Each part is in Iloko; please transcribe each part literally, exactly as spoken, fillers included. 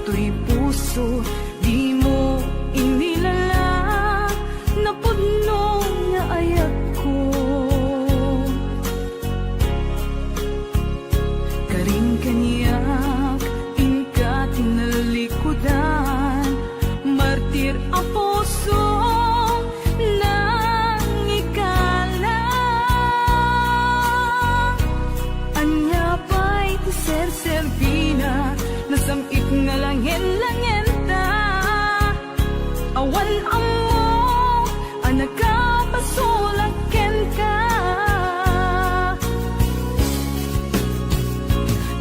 Toy puso, dimo inilala, napudno nga ayatko. Karin kaniak, inka tinalikudan, martir a puso, nangikala. Ania pay ti serserbina, nasam-it nga langen-langenta. Awan ammo a nakapasulak kenka.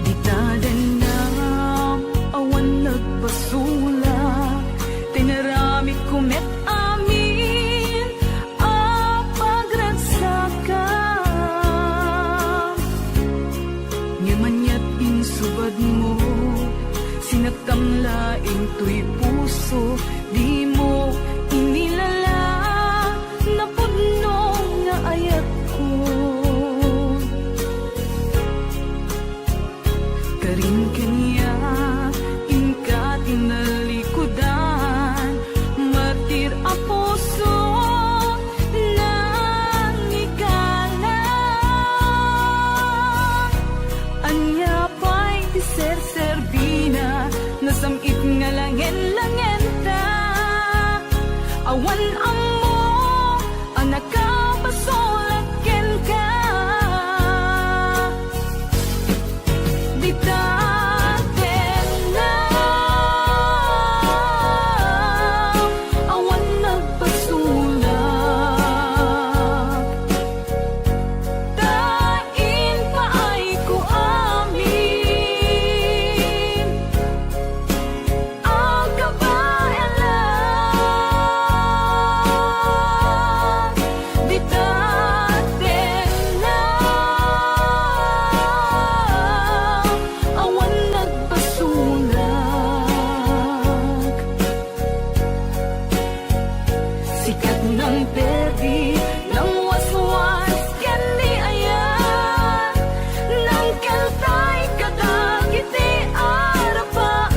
Dita dennam, awan nagpasulak, tinaramidko met amin a pagragsakam. Ngem aniat insubadmo, sinaktam laeng toy puso, dimo inilala, napudno nga ayatko. Karin kaniak, inka tinalikudan, martir a puso, nangikala. Ania pay ti serserbina, nasam-it nga langen-langenta. Awan ammo a nakapasulak kenka. Dita dennam, awan nagpasulak, ta impaayko amin a kabaelan. Dita dennam, awan nagpasulak. Sikat nang perdi, nang waswas ken ni ayat, nang keltay kadagiti arapaam.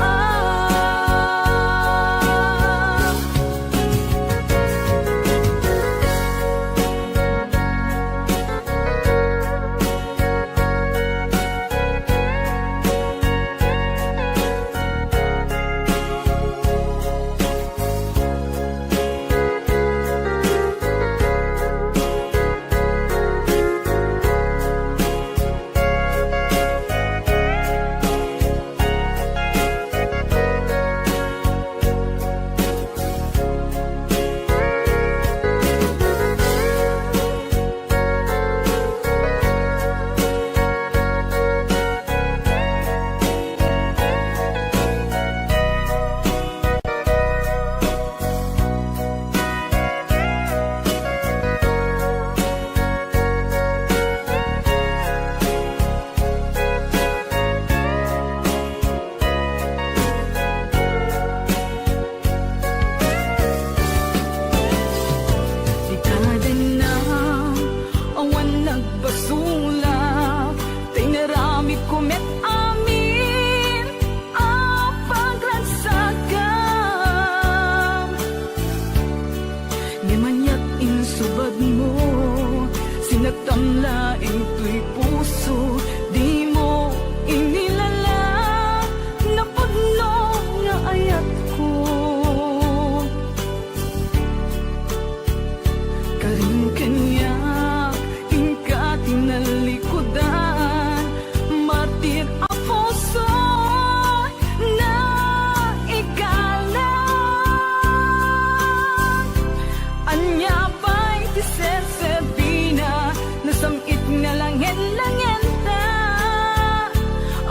Dita dennam, awan nagpasulak, ta inaramidko met amin a pagragsakam. Ngem aniat insubadmo, sinaktam laeng toy puso, dimo inilala, napudno nga ayatko. Karin kaniak, inka tinalikudan, martir a puso, naikalang. Ania pay ti serserbina, nasam-it nga langen-langenta.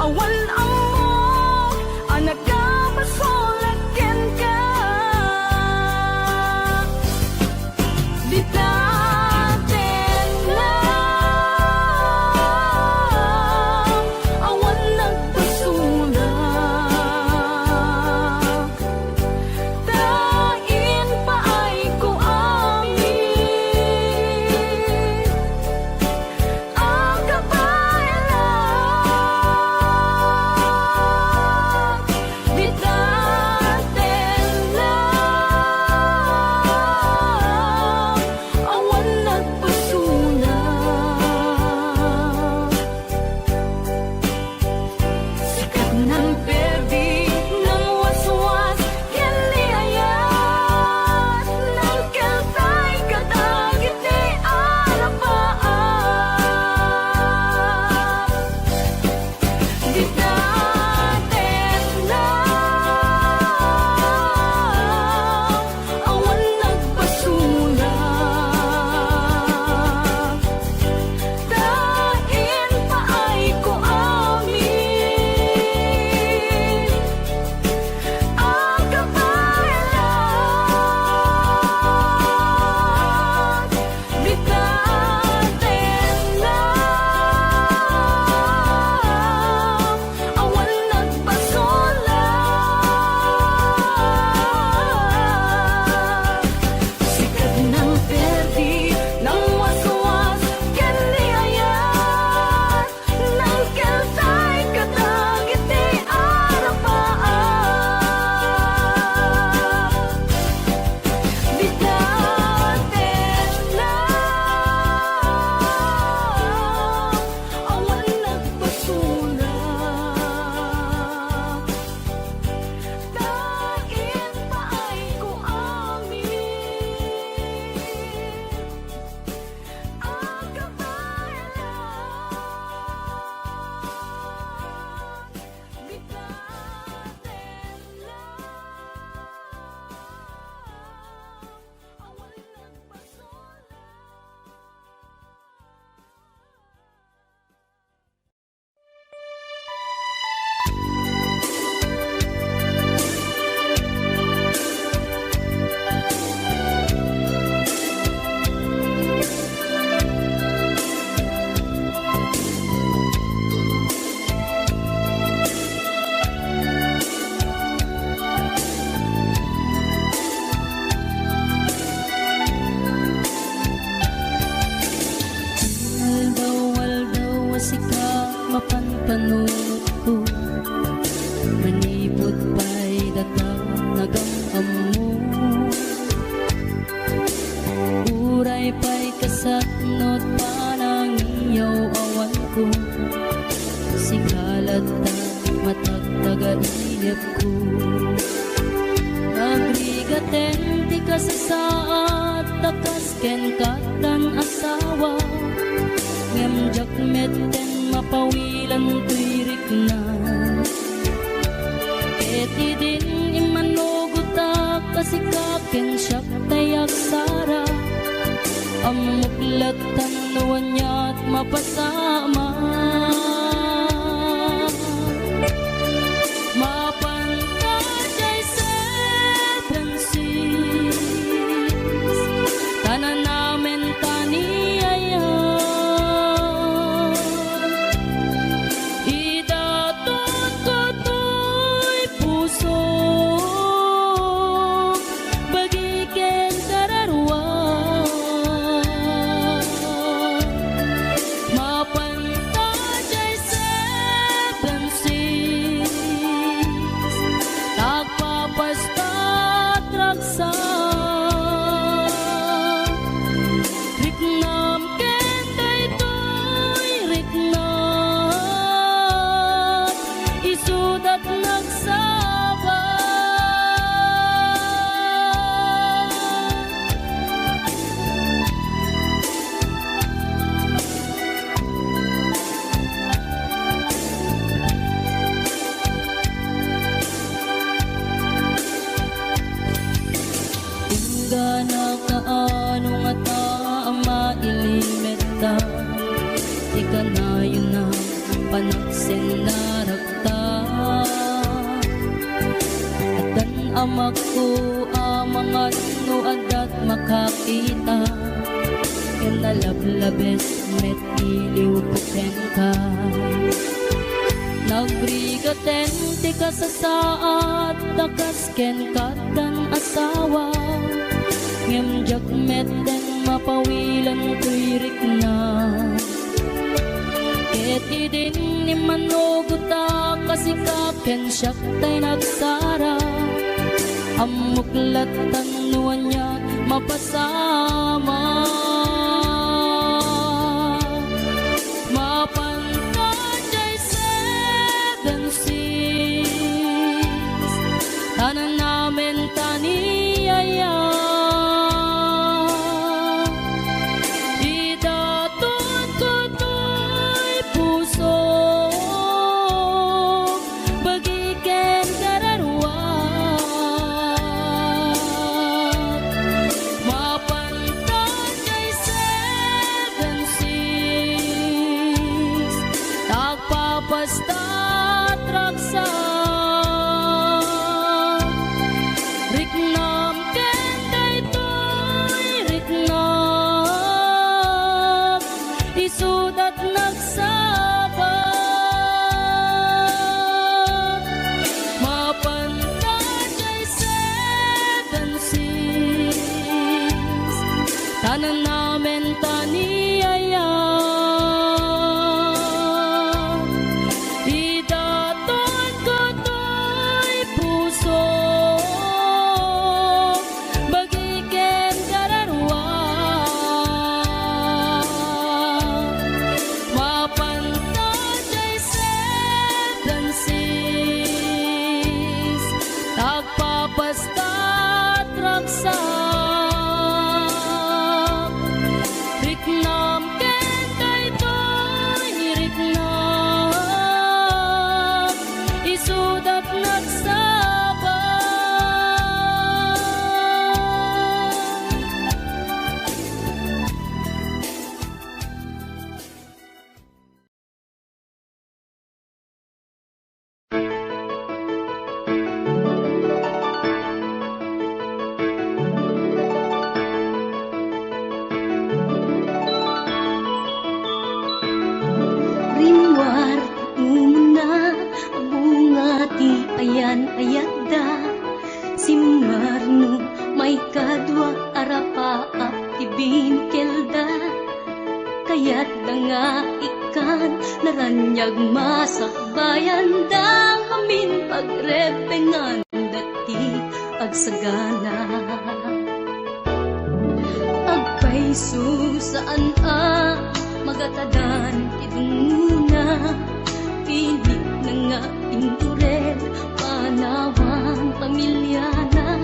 Awan ammok a nakapasulak kenka. Dita tengnga, awan nagpasulak. Ta impaayko amin a kabaelan. Kariepko. Nagrigaten ti kasasaad ta kas ken kaddan asawa, ngem diak metten mapawilan toy rikna. Ket idin immanugotak a sika ken siak tay agsara, ammok latta no aniat mapasamak. Mapan ta jay seven six, ta nanamen ta ni aya. Idaton ko toy pusok, bagi ken kararuak. Mapan ta jay seven six, ta agpapastat ragsak. Riknam ken daytoy riknam, isudat nagsaba. Inggana kaano ngata a mailimetta ti kanayon a panagsennarakta. Addan amakko a mangan no addat makakita, ken nalablabes met iliwko kenka. Nagrigaten ti kasasaad ta kas ken kaddan asawa, ngem diak metten mapawilan toy rikna. Ket idin immanugotak a sika ken siak tay nagsara, ammok latta no ania mapasamak. Mapan ta jay seven six, ta nanamen ta ni aya. Idaton ko toy pusok, bagi ken kararuak. Mapan ta jay seven six, ta agpapastat ragsak. Riknam ken daytoy riknam, isudat nagsaba. Mapan ta jay seven six, ta nanamen ta ni aya. Idaton ko toy pusok, bagi ken kararuak. Mapan ta jay seven six, ta agpapastat ragsak. Riknam ken daytoy riknam, isudat nagsaba. Rimmuar ti umuna a bunga ti ayan-ayatda. Simmarno maikadua a rapaap ti binikelda. Kayatda nga ikkan naraniag masakbayanda ngamin pagrebbenganda ti agsagana. Agpayso saan a magatadan ti dungngona. Pinitna nga inturel pamiliana.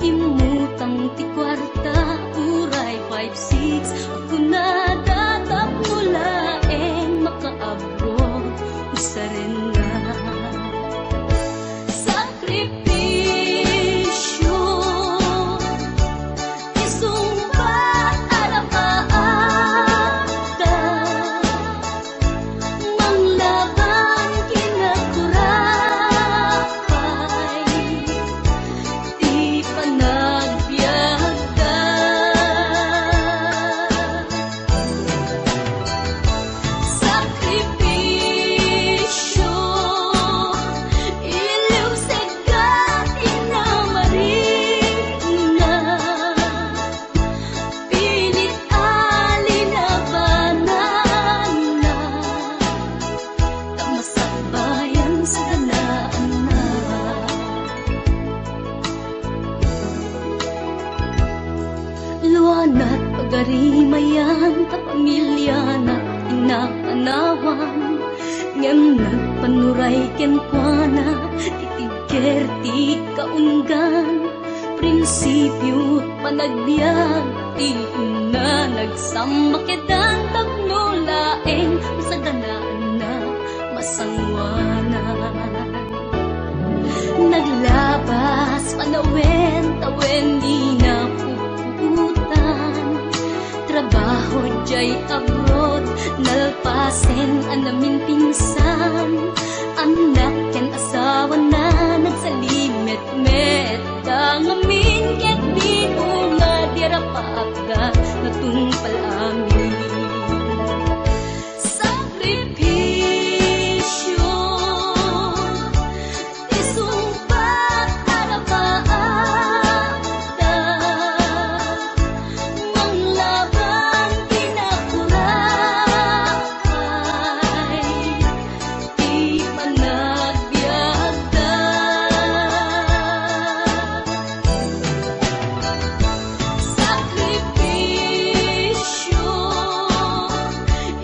Immutang ti kuarta, uray five six. Kunada tapno laeng makaabroad, usarenna. Sakripisio, isungbat a rapaatda. Manglaban ken agkurapay ti panagbiagda. Sakripisio, iliwsegda ti namarina. Pilit a linabananna, ta masakbayan saganaanna. Luanat pagarimayan ta pamiliana ti napanawan, ngem nagpanuray kenkuana ti tigger ti kaunggan. Prinsipio, panagbiag ti inna, nagsammakedan tapno laeng masaganaanna, masangoanan. Naglabas panawen, tawen dina puputan. Trabaho jay abroad, nalpasen a naminpinsan. Annak ken asawana, nagsalimetmet da ngamin ket di unga di rapaatda, natungpal amin. Sakripisio, isungbat a rapaatda, manglaban ken agkurapay ti panagbiagda. Sakripisio,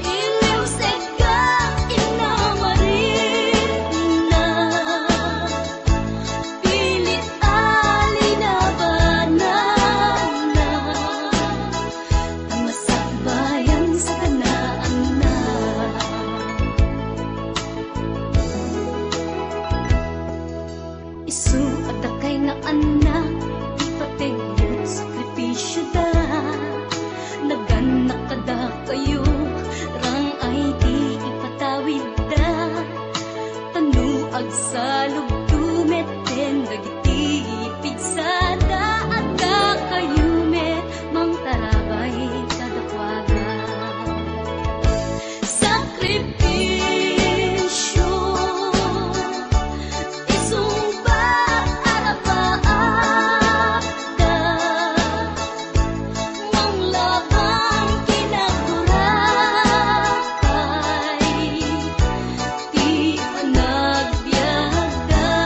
iliwsegda ti namarina. Pilit a linabananna, ta masakbayan saganaanna. Isu a dakay nga annak, ipateg sakripisioda. Nagannak kadakayo, rang-ay ti ipatawidda. Tano agsalubto met ken dagiti pigsada, a dakayo met mangtarabay kadakuada. Sakripisio, isungbat a rapaatda, manglaban ken agkurapay ti panagbiagda.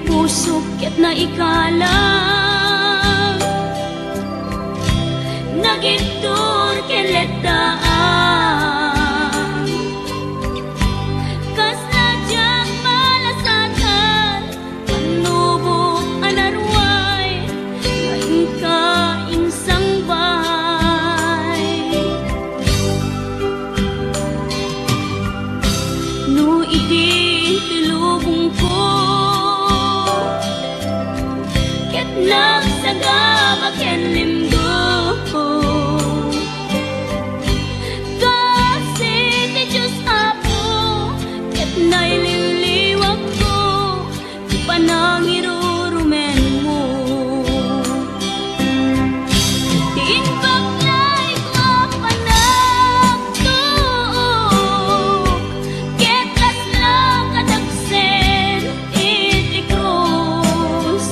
Pusok ket naikalang, nagibtur ken letdaan. Kasla diak malasatan, pannubok a naruay, nga inka insangbay. No idi ti lubongko, ket nagsagaba ken limgo, kaasi ti Dios, Apo, ket nailiwliwakko ti panangirurumenmo. Ti imbag nga ikaw a panagtuok, ket kasla kadagsen iti krus.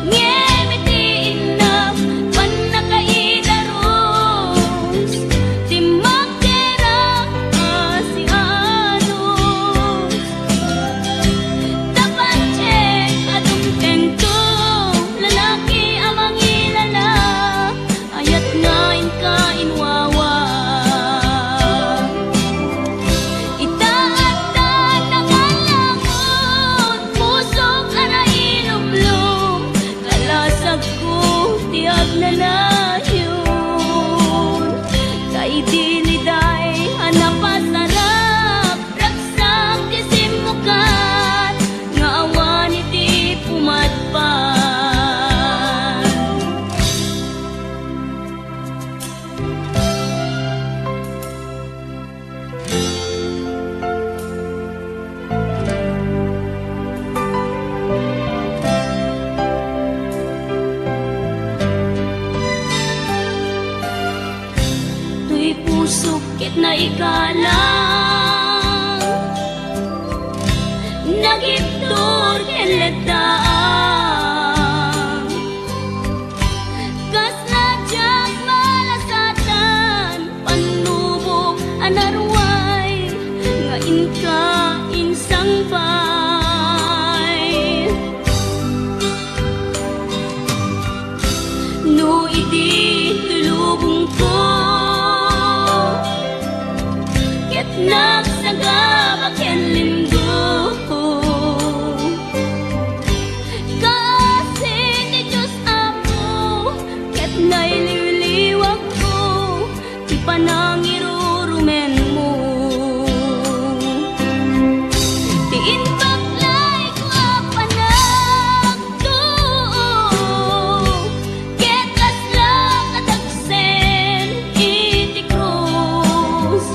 Ngem iti innak pannakaidarus, ti magderak a sianus. Tapattek a dumtengto, lalaki a mangilala, ayat nga inka inwawa. Ita adda nangalangon, pusok a nailumlom, kalasagko ti agnanayon. Ta idi liday a napasarap, ragsak ti simmukat nga awan iti pumadpad. Toy pusok ket naikalang, nagibtur ken letdaan. Kasla diak malasatan, pannubok a naruay, nga inka insangbay. No idi ti lubongko, ket nagsagaba ken limgo, kaasi ti Dios, Apo, ket nailiwliwakko ti panangirurumenmo. Ti imbag nga ikaw a panagtuok, ket kasla kadagsen iti krus.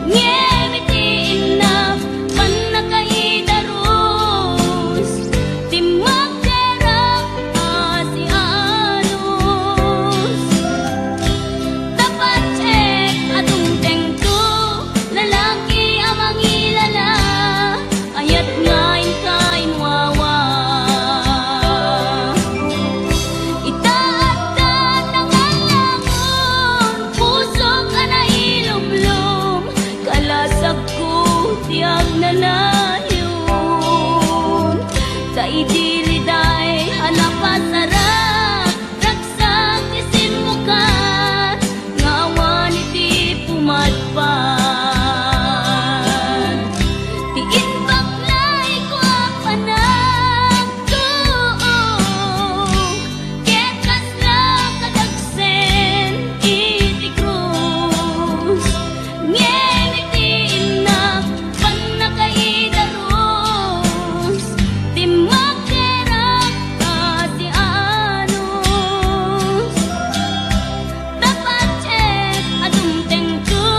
Ngem iti innak pannakaidarus, ti magderak a sianus. Tapattek a dumtengto, lalaki a mangilala, ayat nga inka inwawa. Ita adda nangalangon, pusok a nailumlom, kalasagko ti agnanayon. Ta idi liday a napasarap, ragsak ti simmukat nga awan iti pumadpad. Ti imbag nga ikaw a panagtuok, ket kasla kadagsen iti krus. Ngem iti innak pannakaidarus, ti magderak a sianus. Tapattek a dumtengto,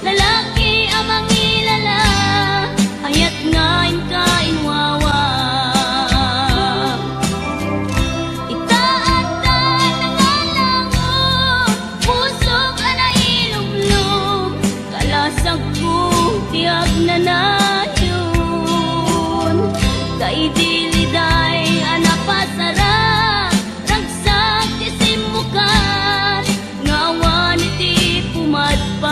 lalaki a mangilala, ayat nga inka inwawa. Ita adda nangalangon, pusok a nailumlom, kalasagko ti agnanayon. Ta idi liday a napasarap, ragsak ti simmukat nga awan iti pumadpad.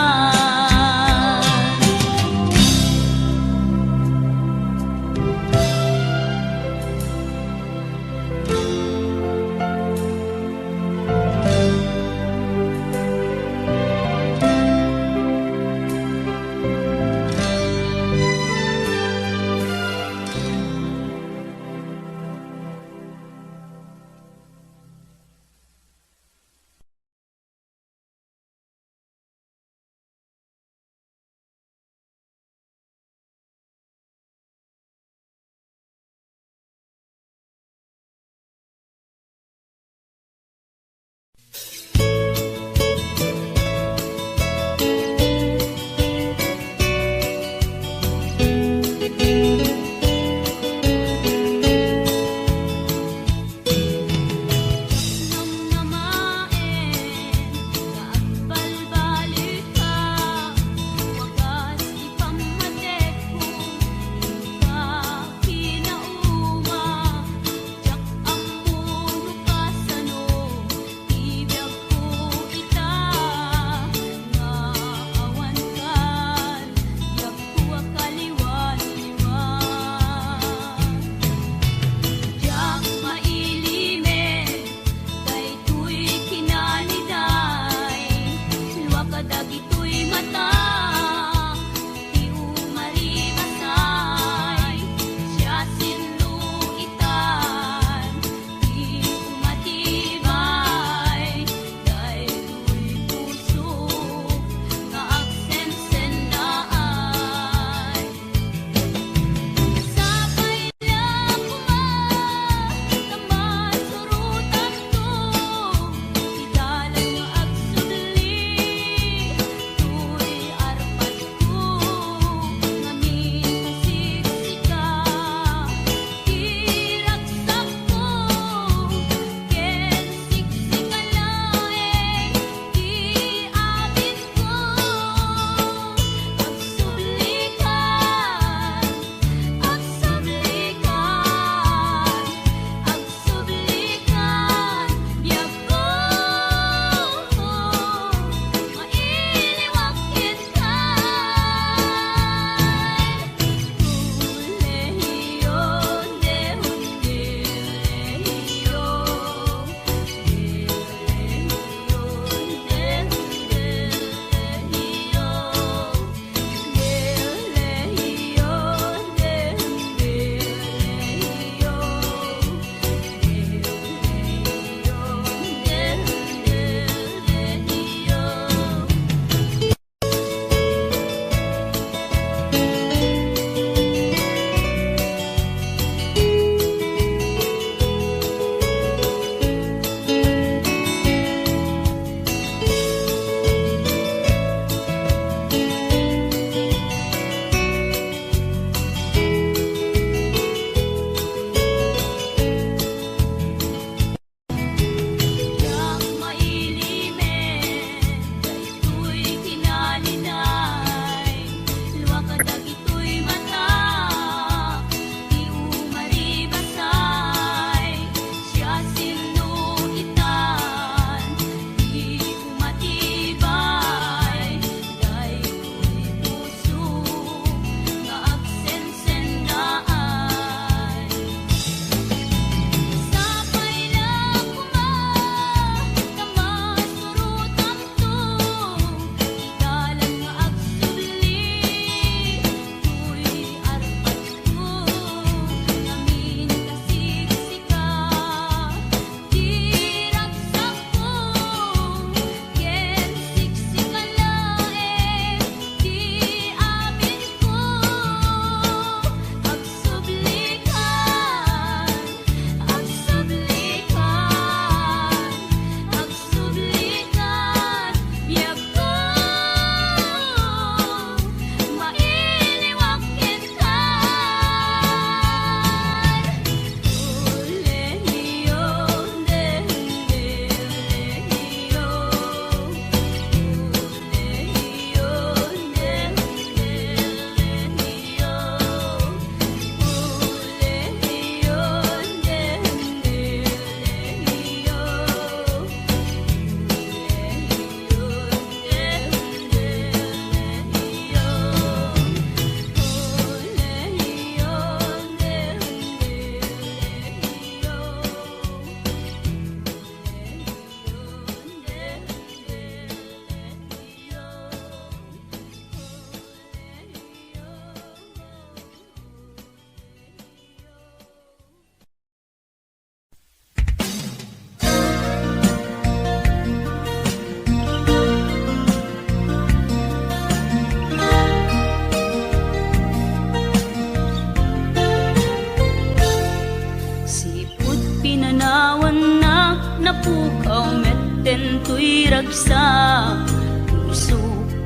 Toy ragsak, puso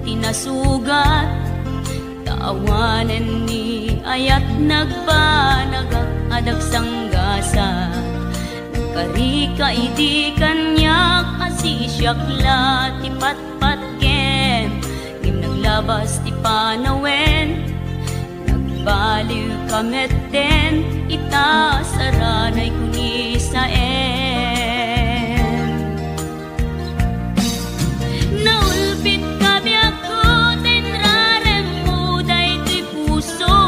ti nasugat, ta awanen ni ayat nagbanagak a dagsanggasat. Nagkarika idi kaniak a sisiak la ti patpatgen, ngem naglabas ti panawen. Nagbaliwka metten ita saranay kunisaen. Naulpitka biagko ta inraremmo daytoy puso.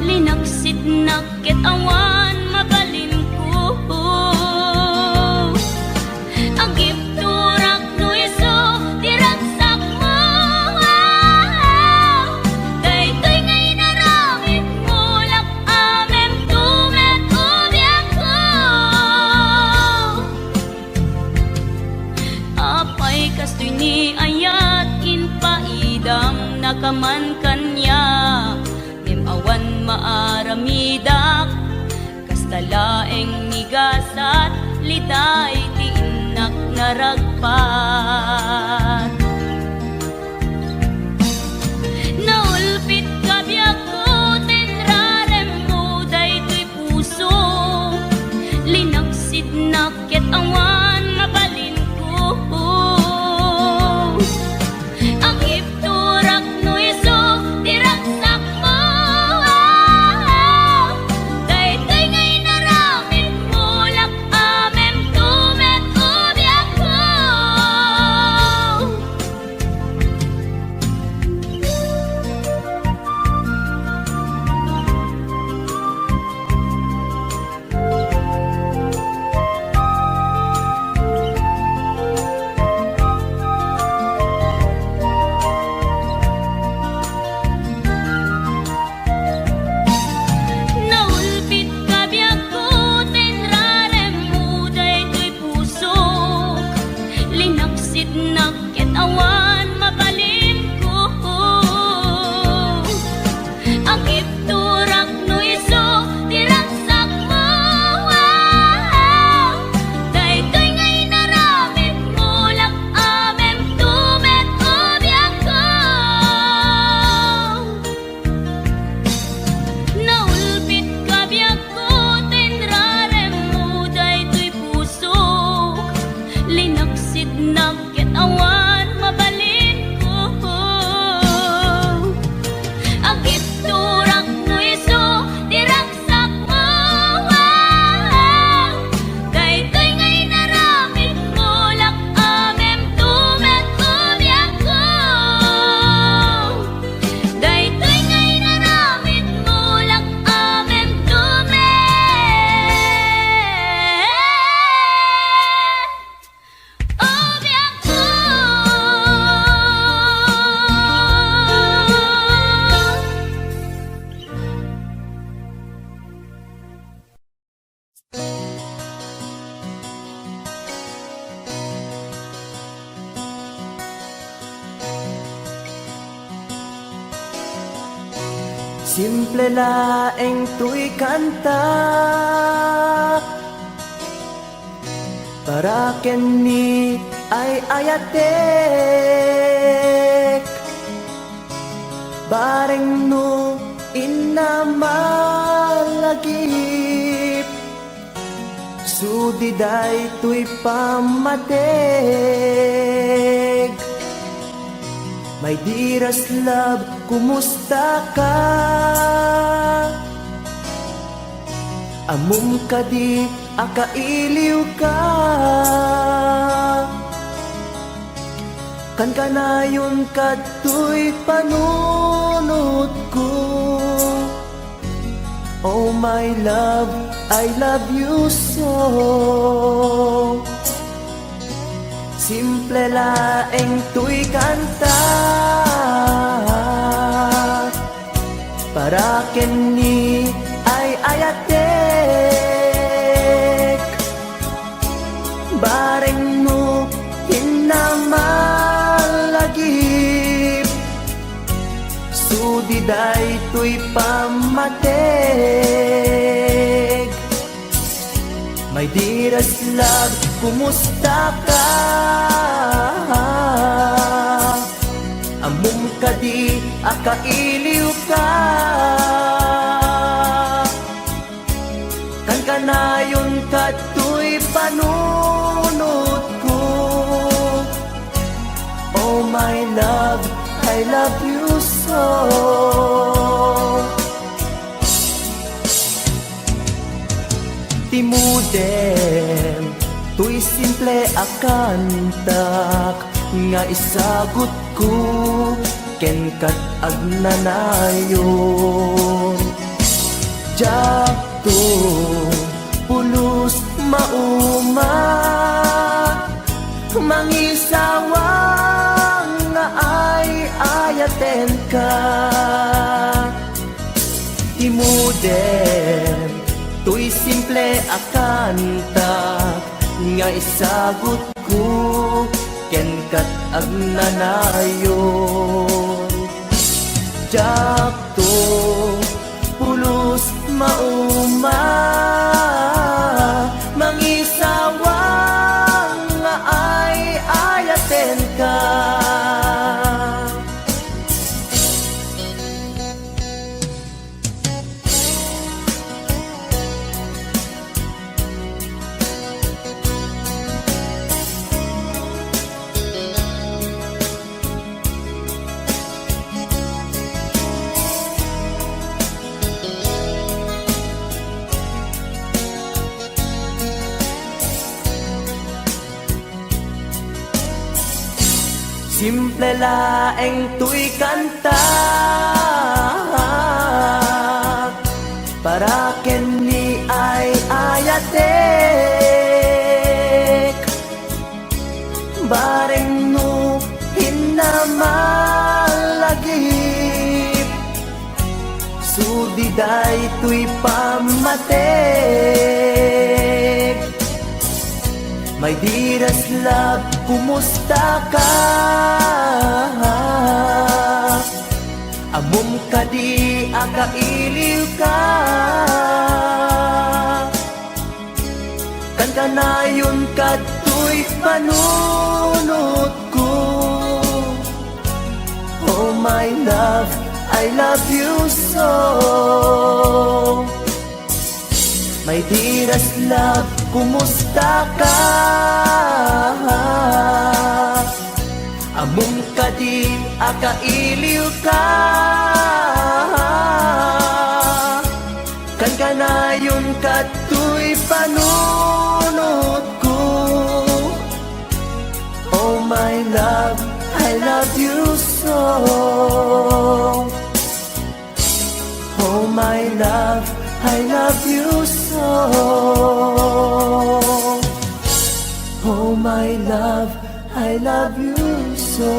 Linaksitnak ket awan mabalinko. Agibturak no isu ti ragsakmo. Daytoy nga inaramidmo, lak-amemto met ubiakko. Apay kastoy ni ayat, impaidamnaka man kaniak, ngem awan maaramidak. Kasta laeng ni gasat, liday ti innak naragpat. Naulpitka biagko ta inraremmo daytoy puso. Linaksidnak ket awan mabalinko. Agibturak no isu ti ragsakmo. Daytoy nga inaramidmo, lak-amemto met ubiakko. Naulpitka biagko ta inraremmo daytoy pusok. Linaksitnak ket awan mabalinko. Agibturak no isu ti ragsakmo. Daytoy nga inaramidmo, lak-amemto met ubiakko. Naulpitka biagko ta inraremmo daytoy pusok. Linaksitnak ket awan mabalinko. Agibturak no isu ti ragsakmo. Daytoy nga inaramidmo, lak-amemto met ubiakko. Daytoy nga inaramidmo, lak-amemto met ubiakko. Simple laeng toy kanta para ken ni ay-ayatek. Bareng no inna malagip, sudi daytoy pammateg. My dearest love, kumusta ka? Ammom kadi a kailiwka? Kankanayon kadtoy panunotko. Oh my love, I love you so. Simple laeng toy kanta para ken ni ay-ayatek. Bareng no inna malagip, sudi daytoy pammateg. My My dearest love, kumusta ka? Ammom kadi a kailiw ka? Kankanayon kadtoy panunotko. Oh my love, I love you so. Ti modem, toy simple a kantak nga isagutko ken kat agnanayon. Diakto pulos mauma, mangisawang nga ay-ayatenka. Ti modem, toy simple a kantak nga isagutko ken kat agnanayon. Diakto pulos mauma, mangisawang nga ay-ayatenka. Simple laeng toy kantak para ken ni ay-ayatek. Bareng no hinna malagip, sudi daytoy pammatek. My dearest love, kumusta ka? Ammom kadi a kailiw ka? Kankanayon kadtoy panunotko. Oh my love, I love you so. My dearest love, kumusta ka? Ammom kadi a kailiw ka? Kankanayon kadtoy panunotko. Oh my love, I love you so. Oh my love, I love you so. Oh my love, I love you so.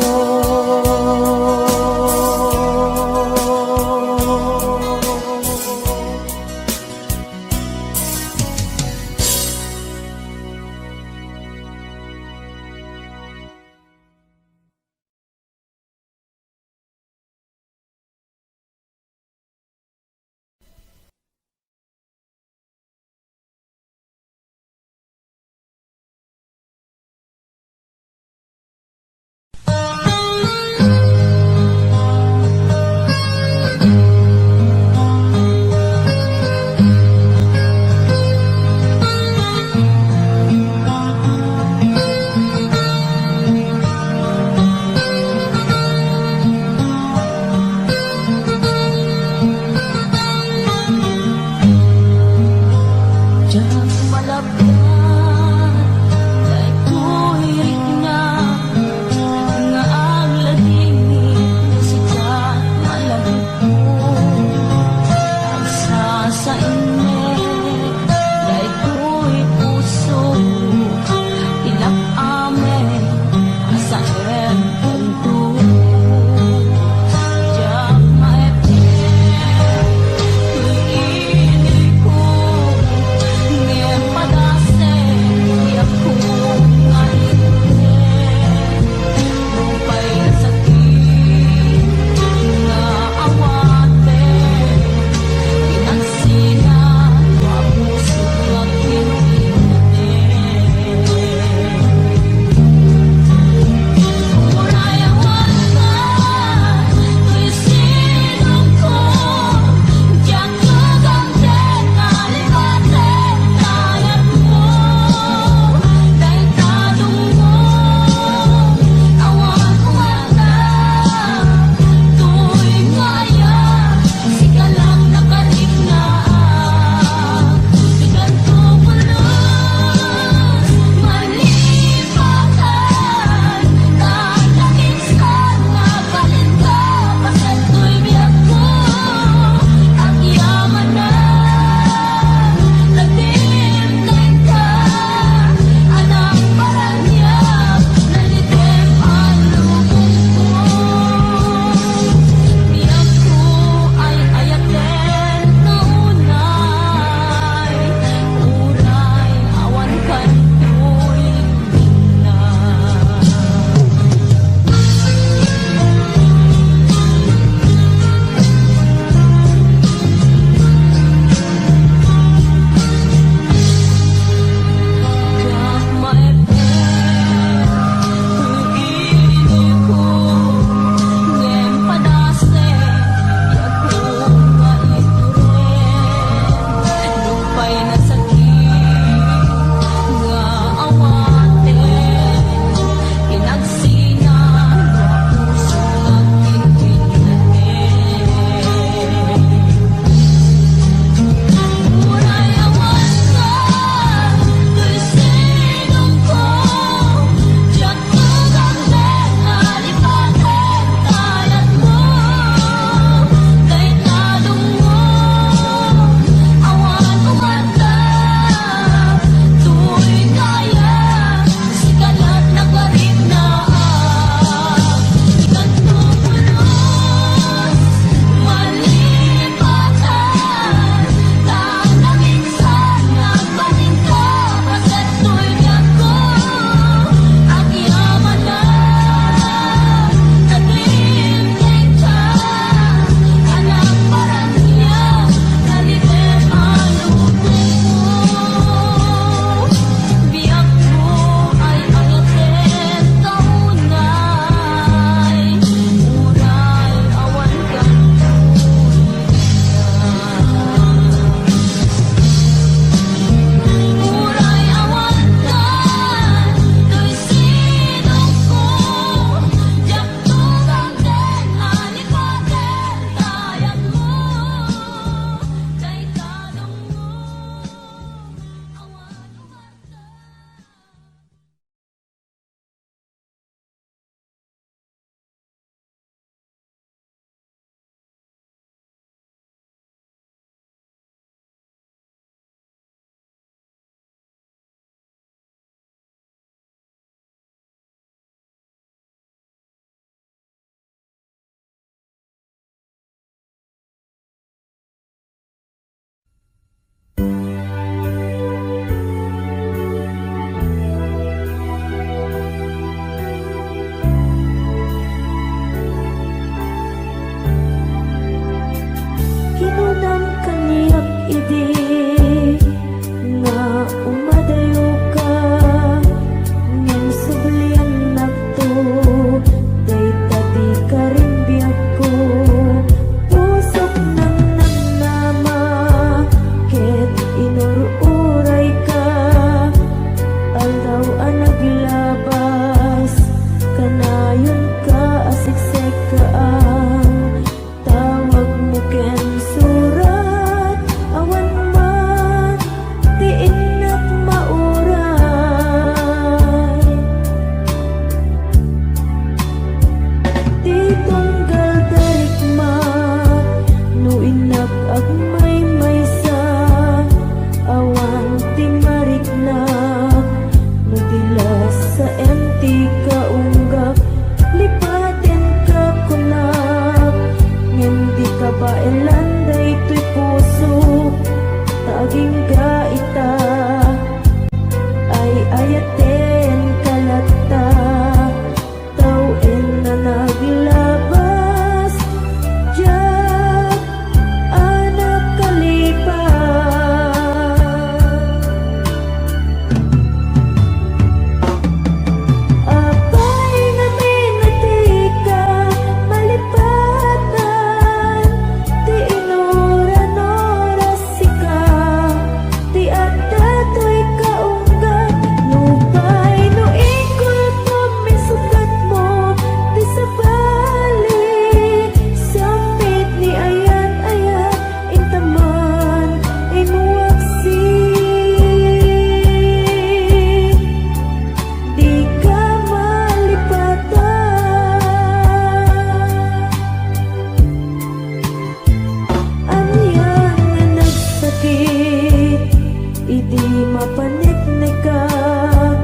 Ti mapaneknekak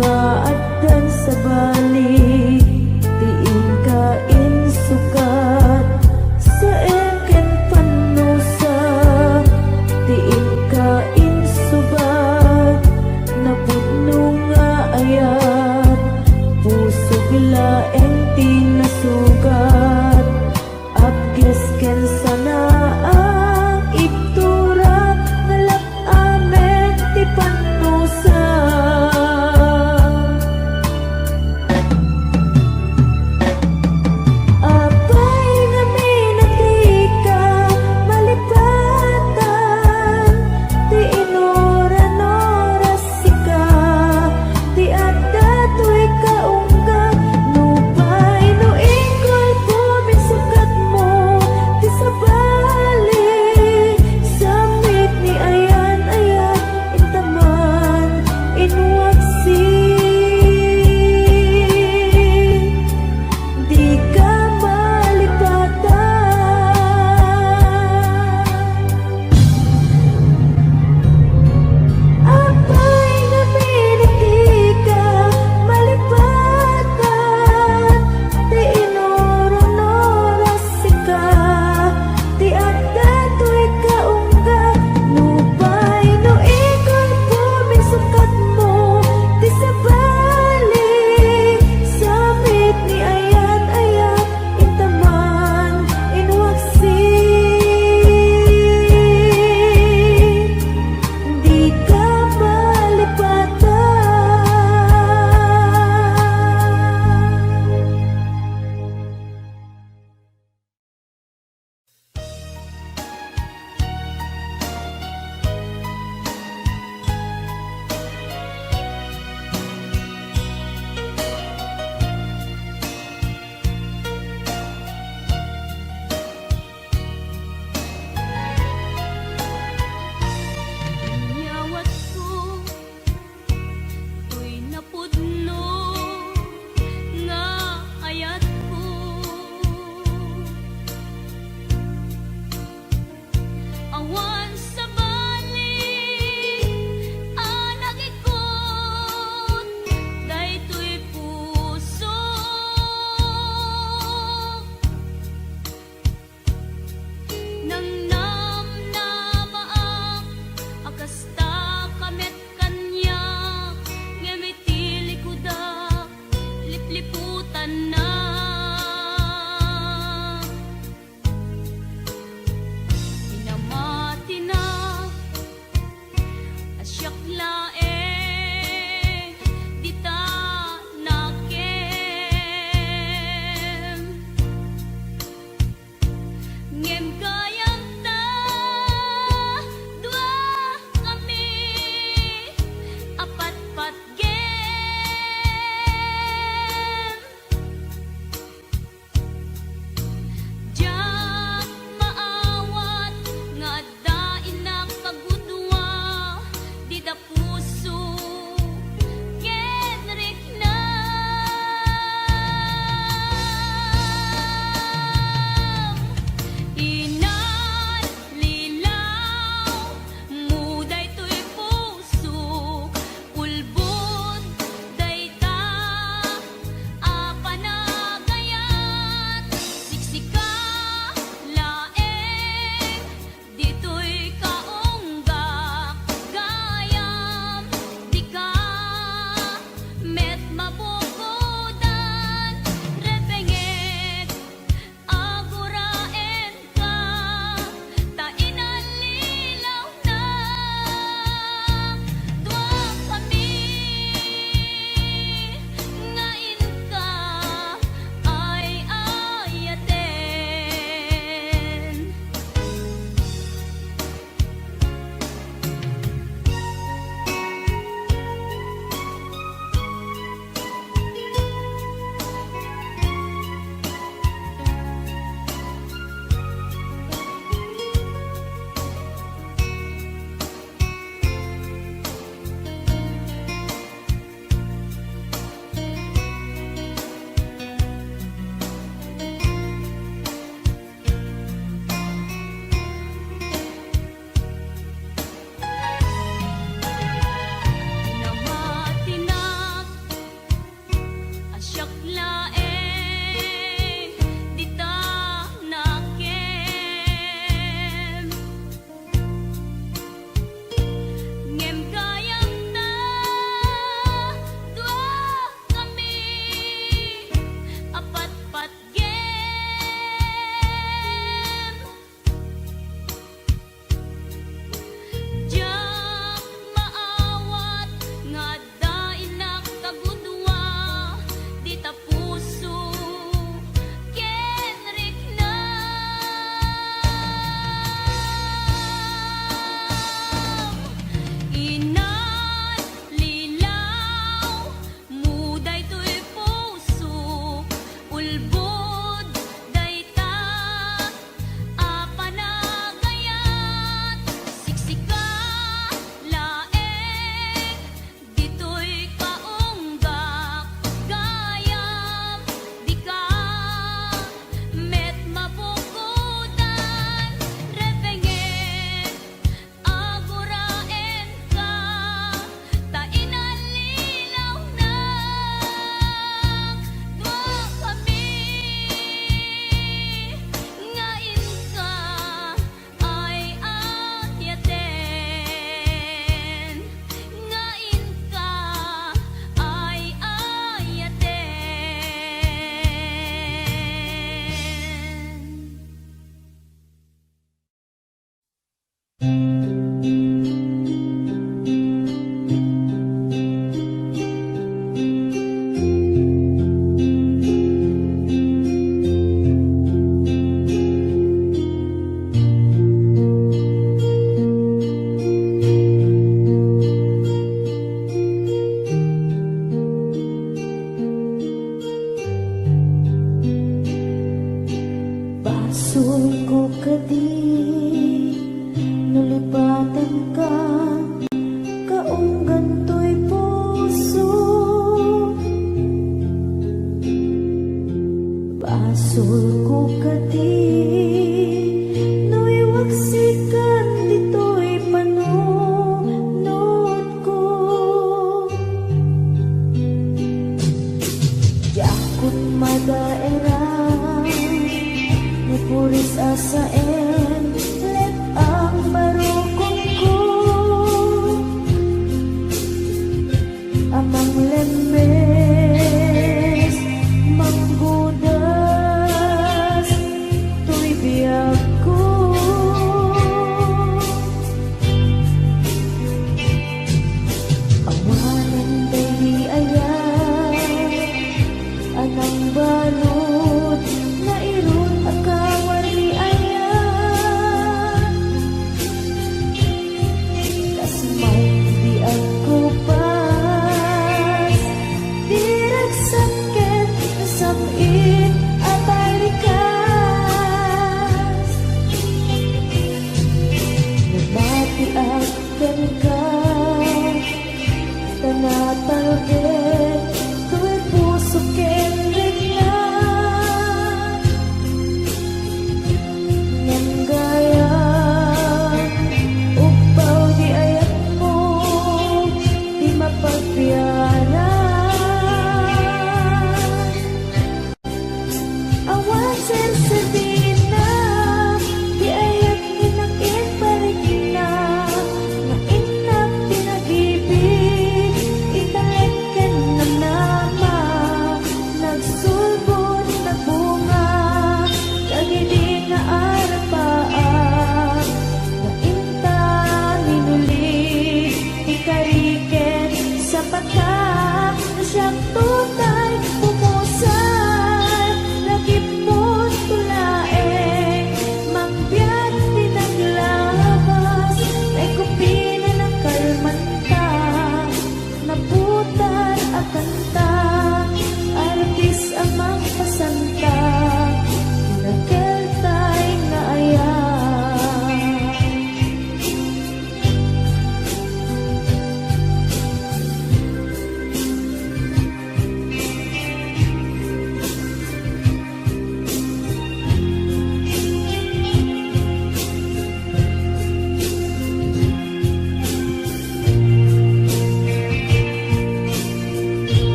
nga addan sabali, ti inka insukat, saem ken pannusa, ti inka insubat, napudno nga ayat, pusok laeng ti nasugat. Apges ken sanaang ibturak, nalak-amek ti pan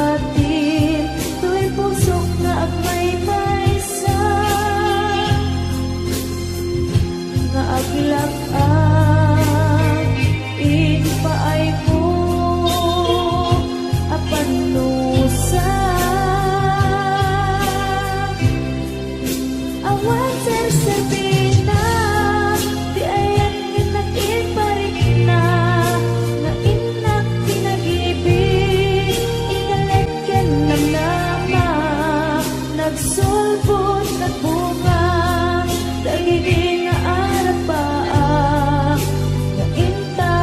Atin toy pusok nga agmaymaysa, nga aglak-a impaaymo a pannusa. Awan serserbina ti ayan nga nagimparikna, nga innak ti nagibig, inalek ken namnama, nagsulbod, nagbunga, dagidi nga arapaak, nga inta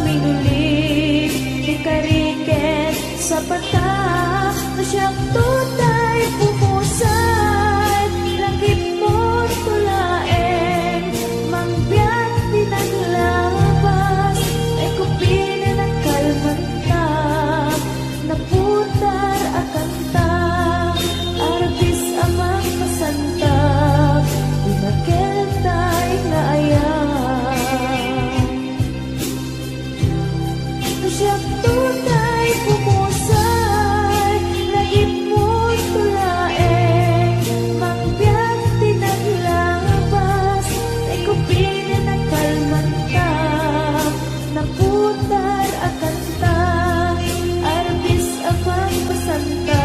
minuli, ti kari ken sapata, no siak tutay pumusay, langipmo to laeng, mangbiag ti naglabas, ay kupinen a kalmanta, naputar a kanta, arbis a mangpasanta, ti nakeltay nga ayam. No siak tutay pumusay, langipmo to laeng, mangbiag ti naglabas, ay kupinen a kalmanta, naputar a kanta, arbis a mangpasanta,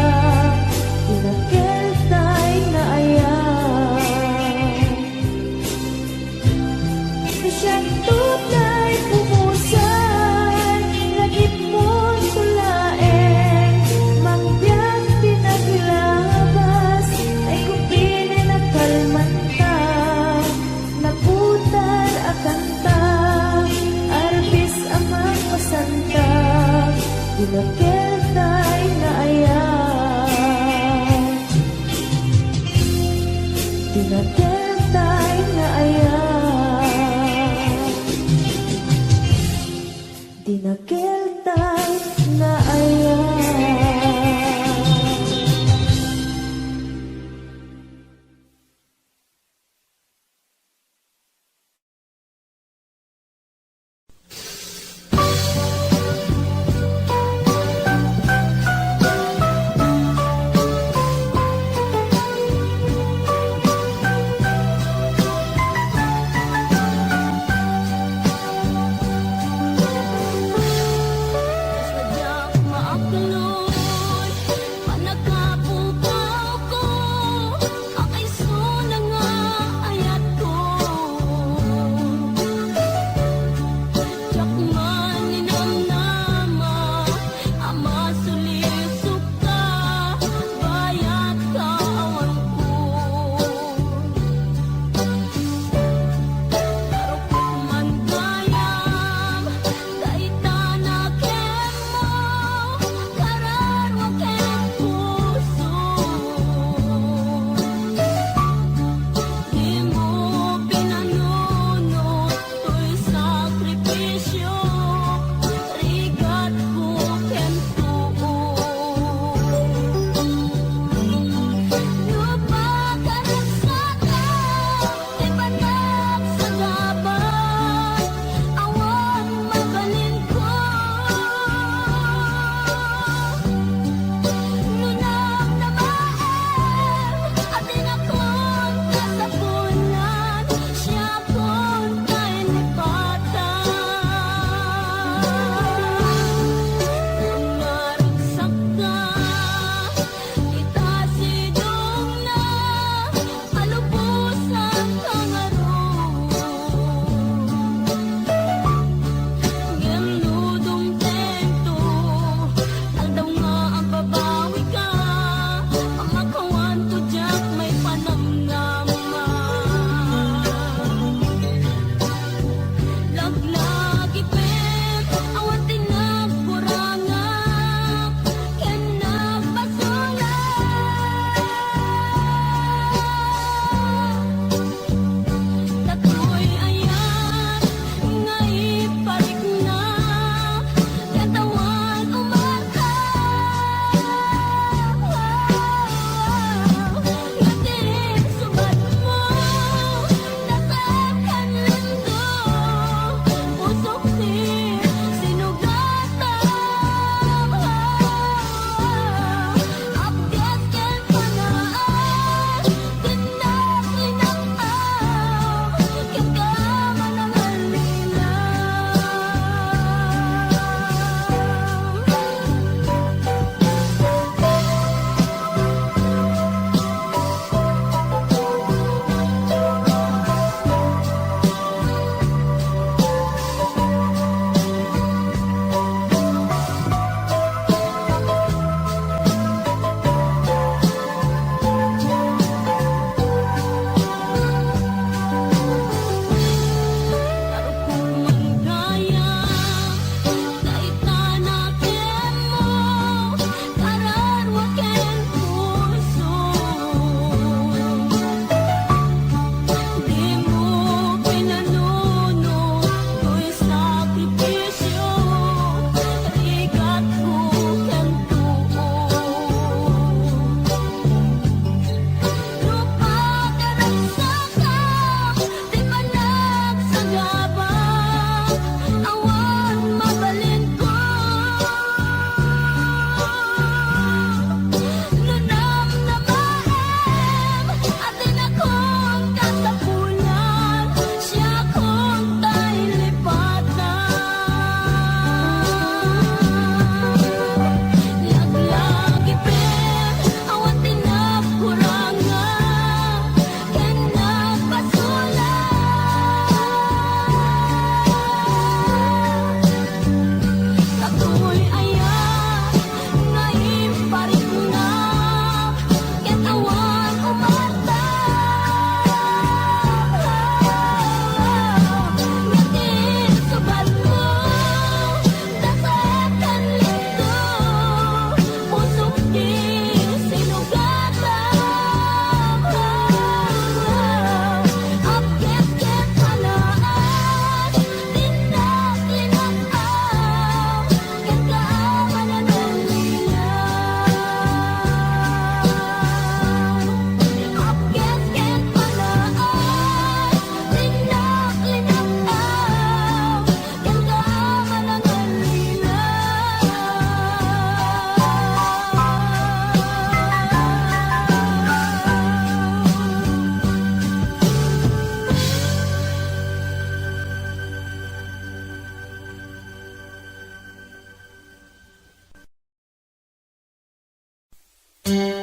Oras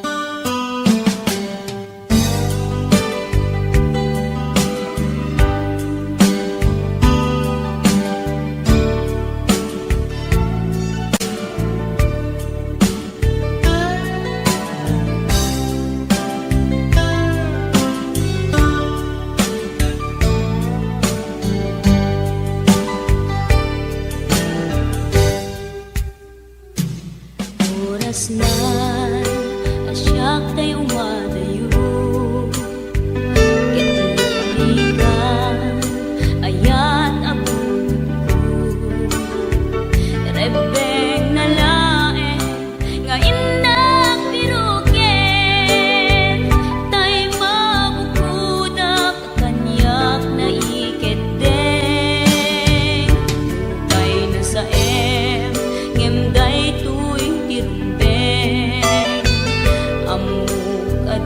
na a siak tay umadayo, ket luklikan, ayat a bunotko. Rebbengna laeng nga innak piruken, tay mabukodak kaniak naikeddeng. Tay nasaem, ngem daytoy ti rumbeng. Ammok a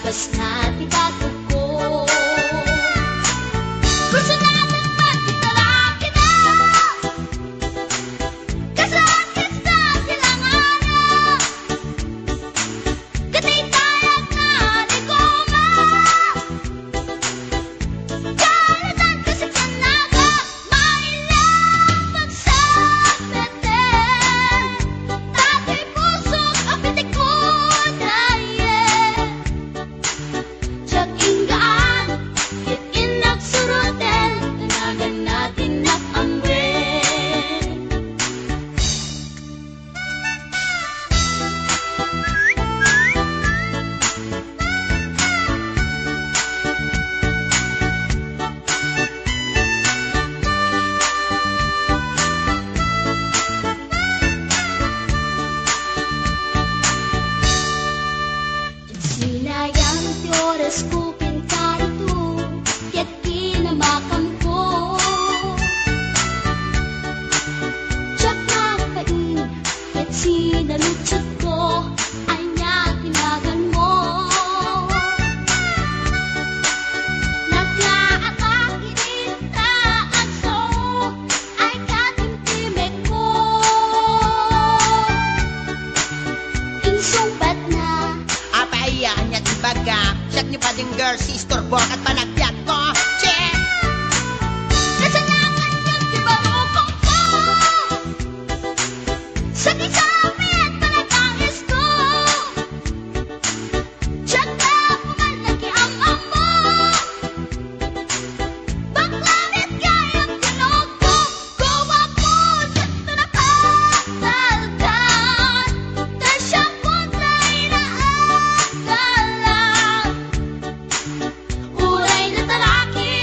Kas na ti bakudko. Personalan man ti talakida. Kasakit sa silanganan. Kataytayag na ni Goma. Kalatan kasi kanaga. Maila pagsapete. Dati pusok a pitikod aye. Diak inggaan, ket innak suroten, tanagan natin nak amwen. Sinayang ti orasko ken karito, ket kinamakamko. Diak nagpain, ket sinaludsodko, ania ti naganmo? Nagyaat a kinitaanso, ay katimtimekko. Insungbatna. Apay, ania ti ibaga? Siak ni Bading Girl, si istorbo ket panagbiagko. Che! Kasanakan ket ti barukongko. Sakisapit panagangisko. Diak na pumal nakiam-ammo. Bakla met gayam tinuktok, guwapos ket napatalkan, ta siak met ti naagalan. Uray nataraki,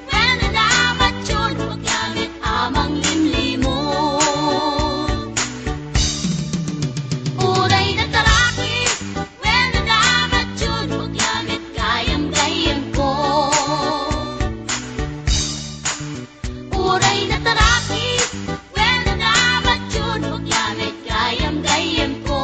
wenno namatyon, bakla met a manglimlimon. Uray nataraki, wenno namatyon, bakla met gayam-gayyemko. Uray nataraki, wenno namatyon, bakla met gayam-gayyemko.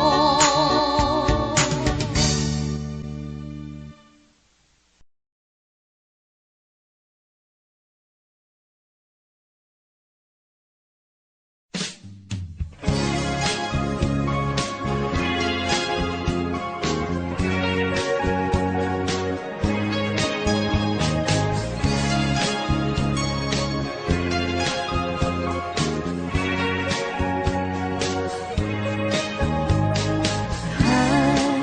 Ay,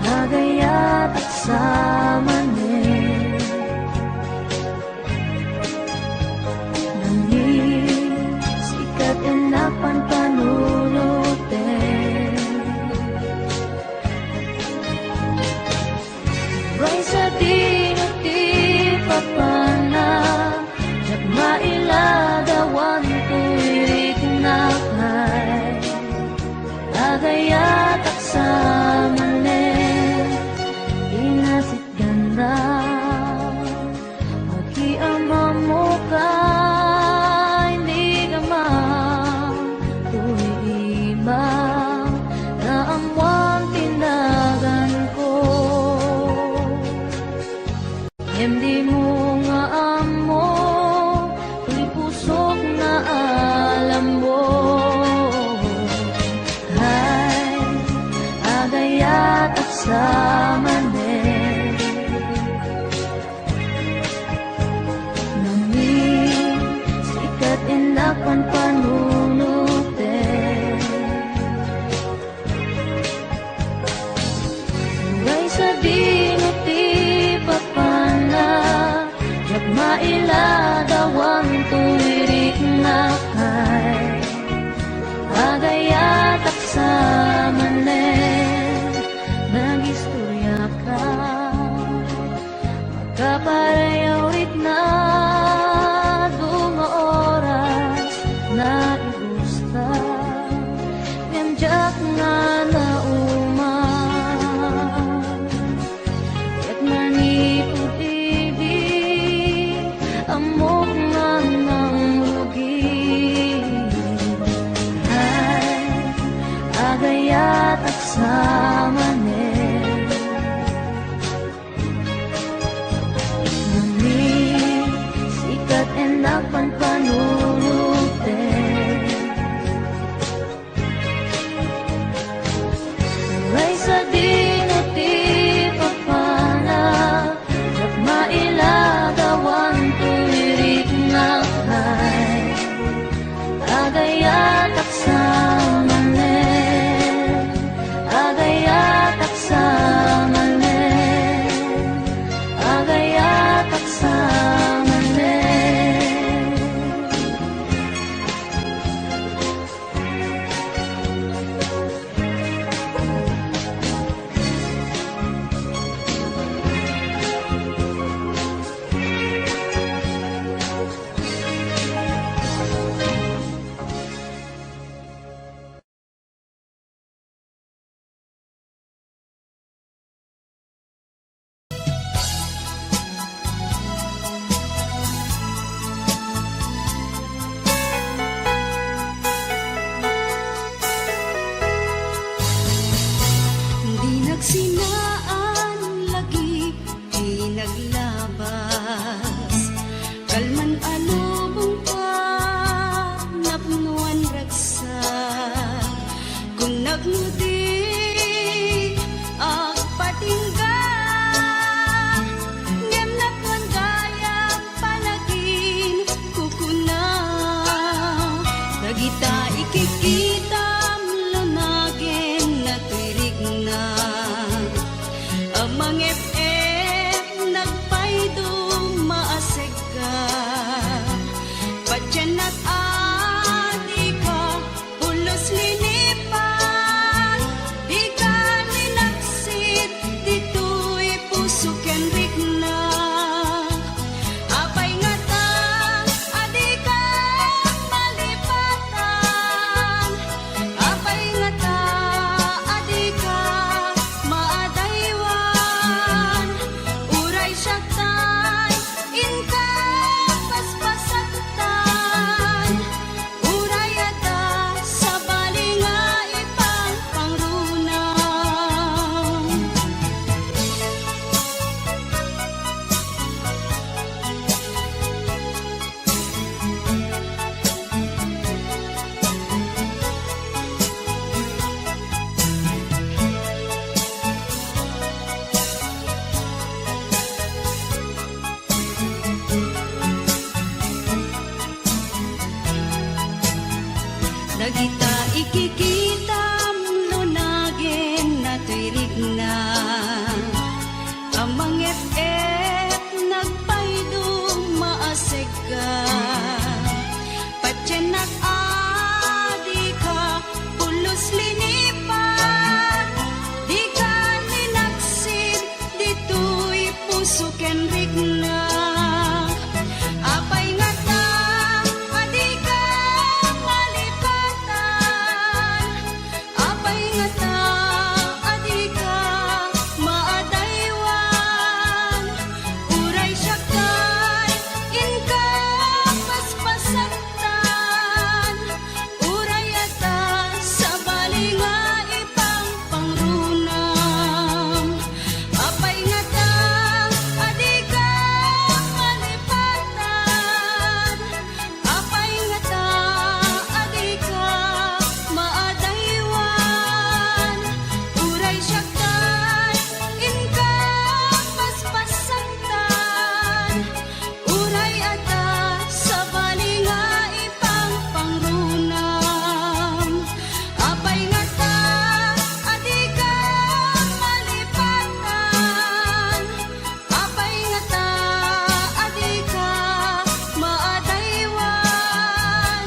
agayatak sa manen. Nangin, sika ti napanpanunoten. Uray sadino ti papanna, diak mailadawan toy riknak ay. Agayatak sa manen, inasitganna. Makiamammo ka, inigama, toy iba, naammoan ti naganko. Ngem dimo nga ammo, ti pusok nga alammo. Ay, agayatak sa manen. Nangin, sika ti napanpanunoten. Uray sadino ti papanna, diak mailadawan toy riknak ay. Agayatak sa manen, nagistoriaka. Kapareho riknak adu nga oras, naibustak, ngem diak nga nauman. Ket manipud idi, ammok nga nangrugi. Ay, agayatak sa manen. Mangep-ep nagpaydum maasekka, patiennak a dika pulos linipat, dika linaksid ditoy puso ken rikna. Apay ngata a dika malipatan? Apay ngata a dika maadaywan? Uray siak tay inka paspasaktan, uray adda sabali nga ipangpangrunam. Dagita ikikitam lunagen natoy rikna. Mangep-ep nagpaydum maasekka, patiennak a dika pulos linipat, dika linaksid ditoy puso ken rikna. Apay ngata a dika malipatan? Apay ngata a dika maadaywan? Uray siak tay inka paspasaktan, uray adda sabali nga ipangpangrunam. Apay ngata a dika malipatan? Apay ngata a dika maadaywan? Uray siak tay inka paspasaktan, uray adda sabali nga ipangpangrunam. Apay ngata a dika malipatan? Apay ngata a dika maadaywan?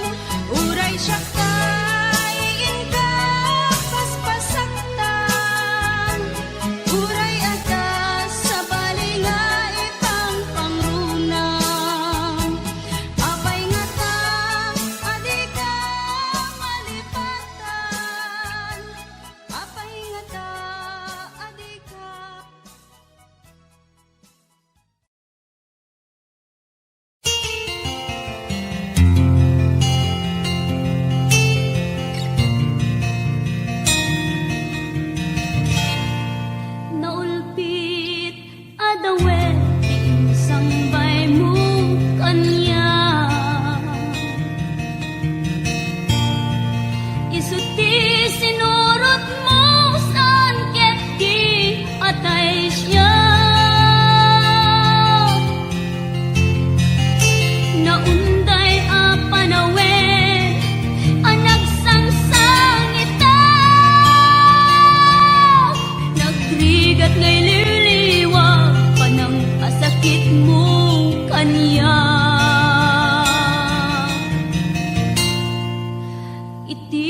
Uray siak tay inka paspasaktan, uray adda sabali nga ipangpangrunam. Apay ngata a dika malipatan? Apay ngata a dika Naulpit a dawen ti insangbaymo kaniak. Isu ti sinurotmo saan ket di atay siak. Naunday a panawen a nagsangsangitak, nagrigat nga ililiwa panangpasakitmo kaniak. Iti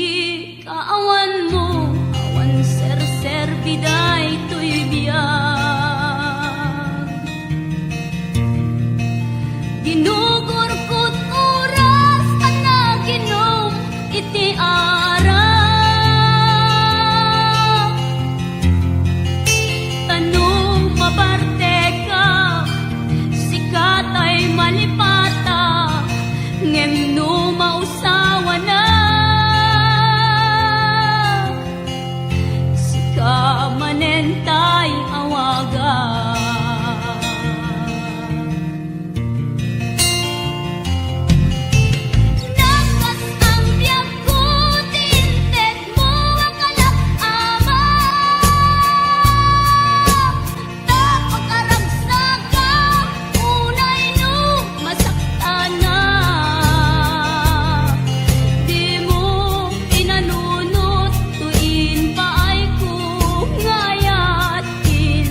kaawanmo, awan serserbi daytoy biag. Ginugurkot oras a naginom iti arak. Ta no maparteka, sika tay malipata, ngem no maus- sawanak, sika manen tay awagan. Nakas-ang biagko ti intedmo a kalak-amak. Ta pakaragsaga, unay no masaktanak, dimo pinanunot toy impaayko nga ayat ken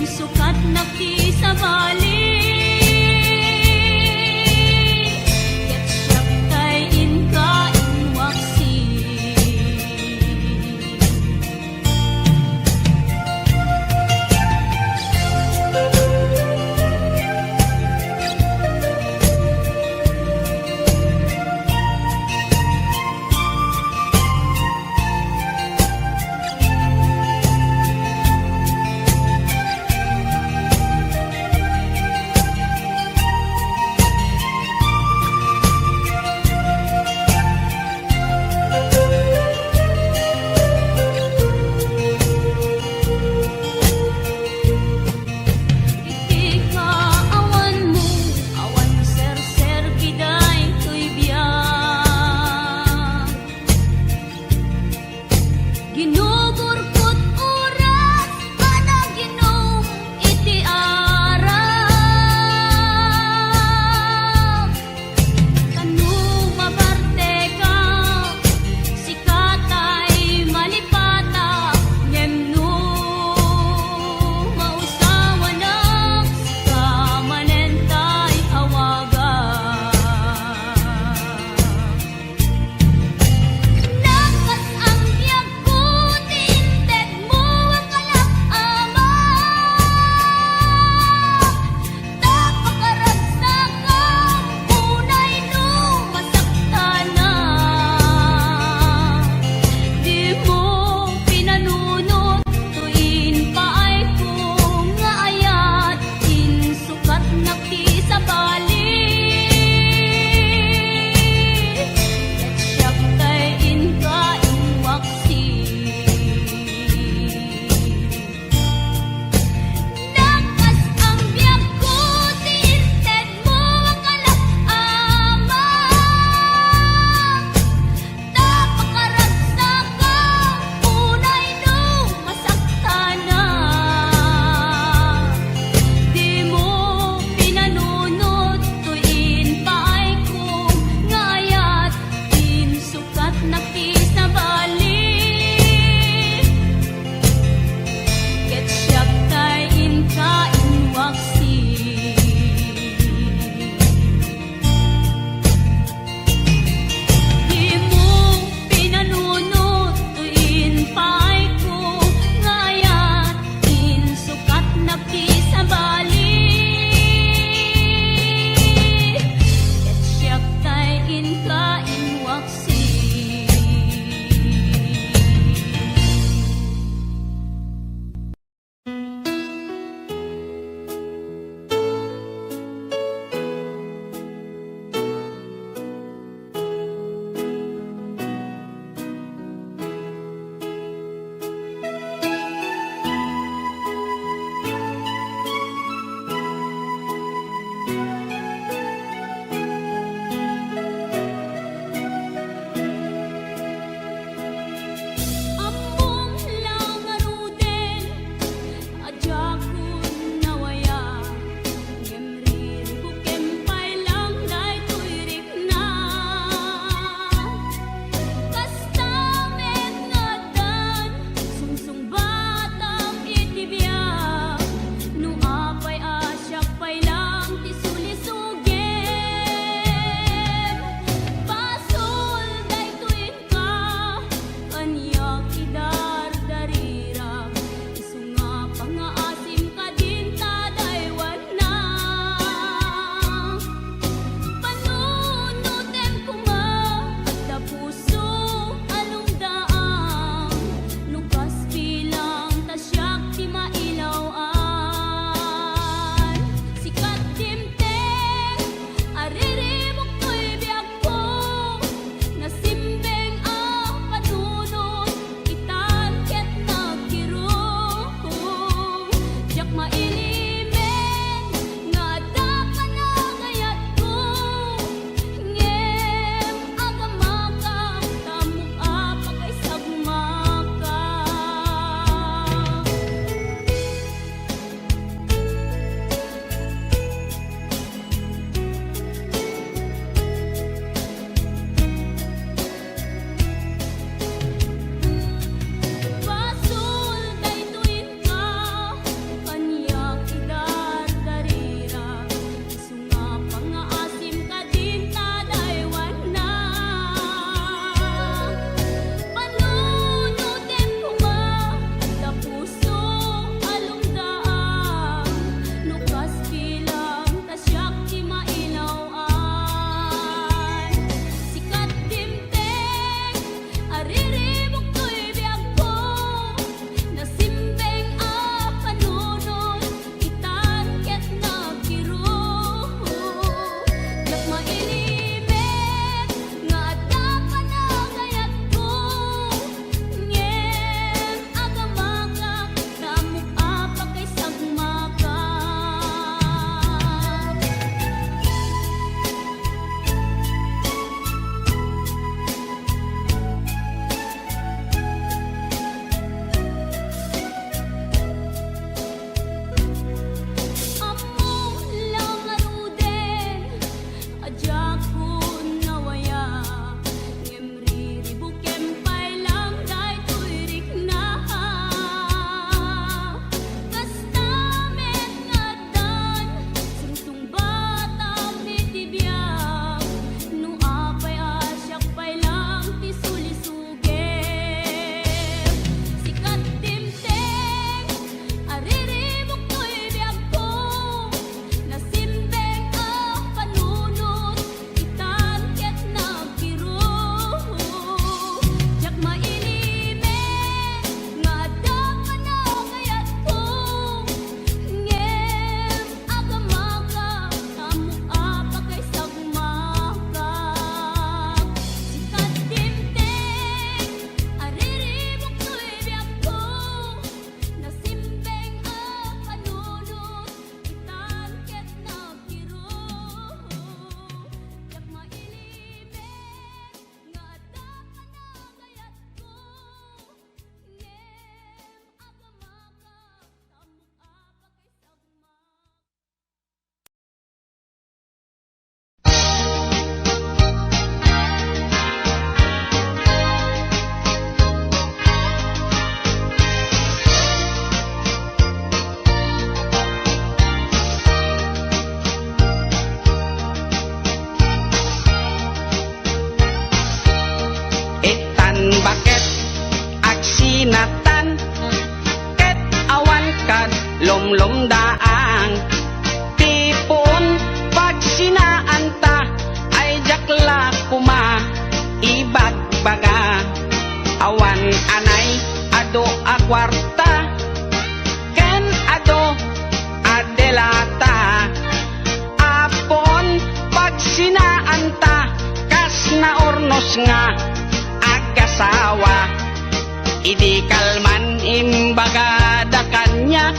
nga agasawa. Idi kalman imbagada kaniak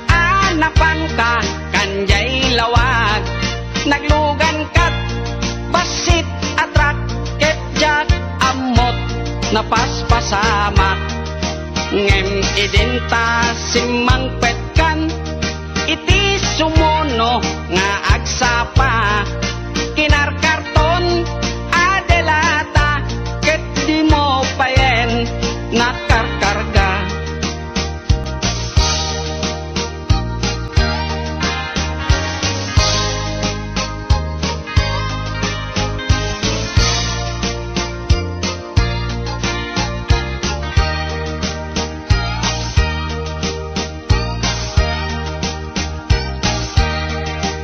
a napanka kan jay lawag, naglugan kat bassit a truck ket diak ammot napaspasamak. Ngem idinta simmangpetkan iti sumuno nga agsapa, kinarkarton a delata ket dimo payen nakarkarga.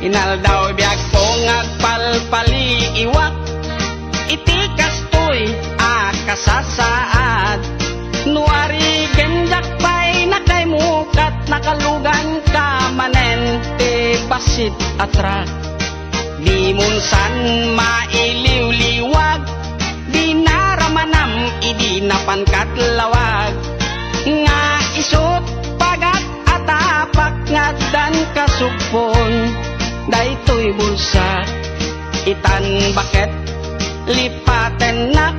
Inaldaw biagko nga agpalpaliiwak iti kastoy a kasasaad. No arigem diak pay nakaimukat, nakaluganka manen ti bassit a truck. Dimon san mailiwliwag, dinaramanam idi napankat lawag, nga isut pagat a tapak nga addan kasugpon daytoy bulsa. Itan baket lipatennak,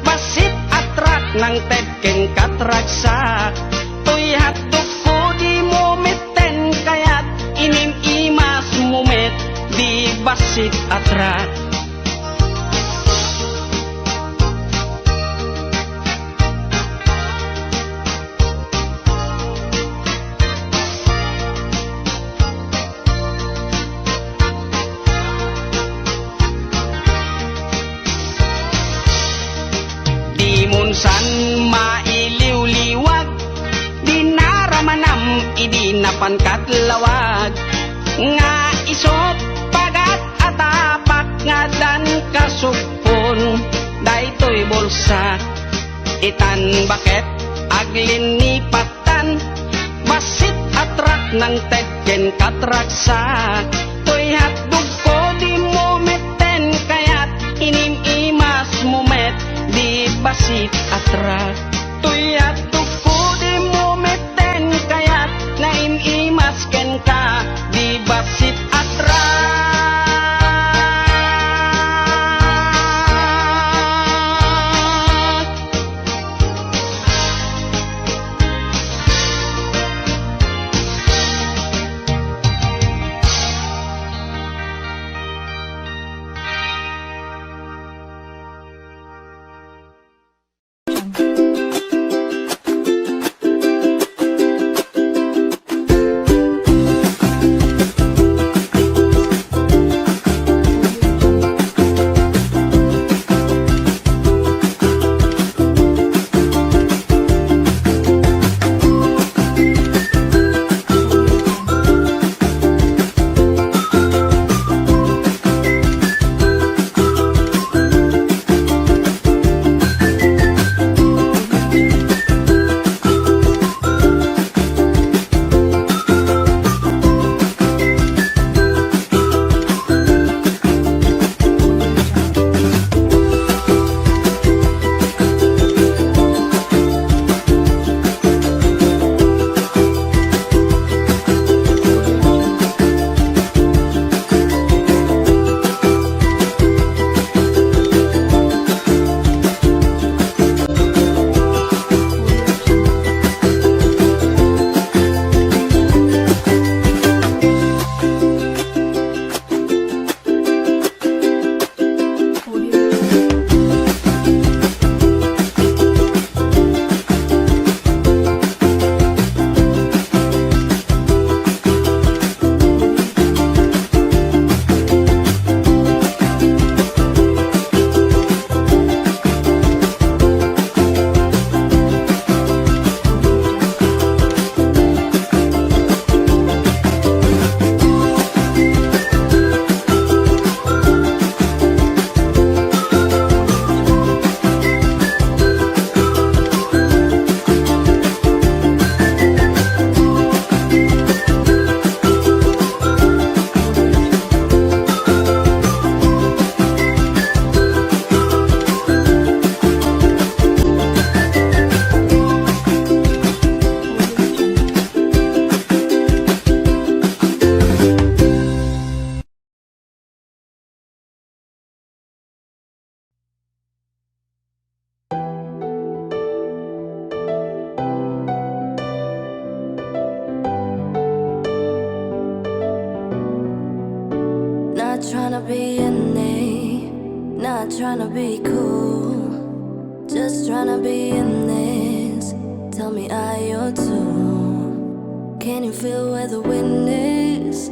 bassit a truck nangted ken katragsak. Toy hotdogko dimo metten kayat, inim-imasmo met di bassit a truck. Dimon san mailiwliwag, dinaramanam idi napankat lawag, nga isut pagat a tapak nga addan kasugpon daytoy bulsa. Itan baket aglinipatan, bassit a truck nangted ken katragsak. Toy hotdogko dimo metten kayat, inim-imasmo met di bassit a truck. Toy hotdogko dimo metten kayat, naim-imas kenka di bassit a truck. Tryna be in it, not tryna be cool. Just tryna be in this. Tell me, are you too? Can you feel where the wind is?